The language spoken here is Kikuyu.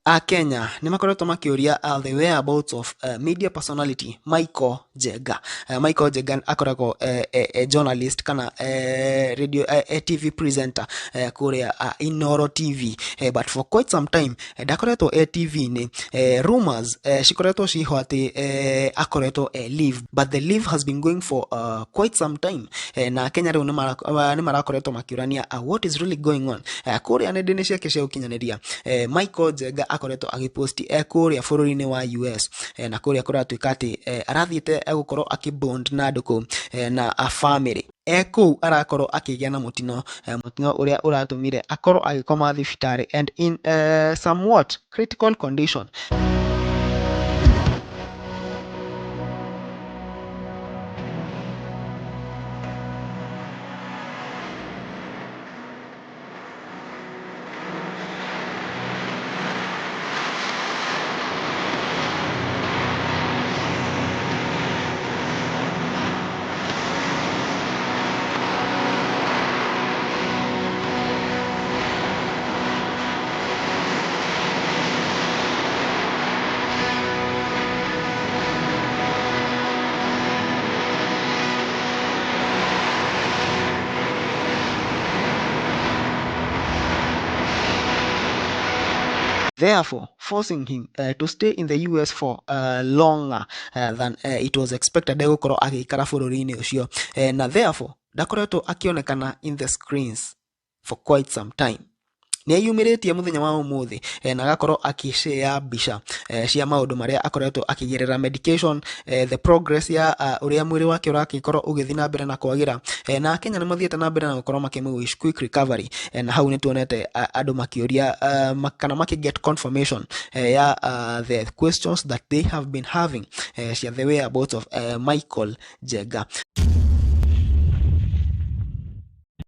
Akenya nĩ makoretwo makĩũria the whereabouts of media personality Michael Njenga. Michael Njenga akoragwo e journalist kana radio, TV presenter kũrĩa Inooro TV, but for quite some time ndakoretwo e TV-inĩ. Rumors cikoretwo ciho atĩ akoretwo e leave, but the leave has been going for quite some time, na Akenya rĩu nĩ marakoretwo makĩũrania what is really going on kũrĩa nenda-inĩ ciake cia ũkinyanĩria. Michael Njenga akoretwo agĩposti e kũrĩa bũrũri-inĩ wa US, na kũrĩa kũratuĩka atĩ arathiĩte gũkorwo akĩbond na andũ kũu na a family. E kũu arakorwo akĩgĩa na mũtino, mũtino ũrĩa ũratũmire akorwo agĩkoma thibitarĩ and in somewhat critical condition. Therefore forcing him to stay in the US for longer than it was expected egũkorwo agĩikara bũrũri-inĩ ũcio, na therefore ndakoretwo akĩonekana in the screens for quite some time. Nĩ eyumĩrĩtie mũthenya wa ũmũthĩ na agakorwo akĩshare mbica cia maũndũ marĩa akoretwo akĩgerera medication, the progress ya ũrĩa mwĩrĩ wake ũragĩkorwo ũgĩthiĩ na mbere na kwagĩra, na Akenya nĩ mathiĩte na mbere na gũkorwo makĩmũ wish quick recovery, na hau nĩ tuonete andũ makĩũria kana makĩ get confirmation ya the questions that they have been having cia the whereabouts of Michael Njenga.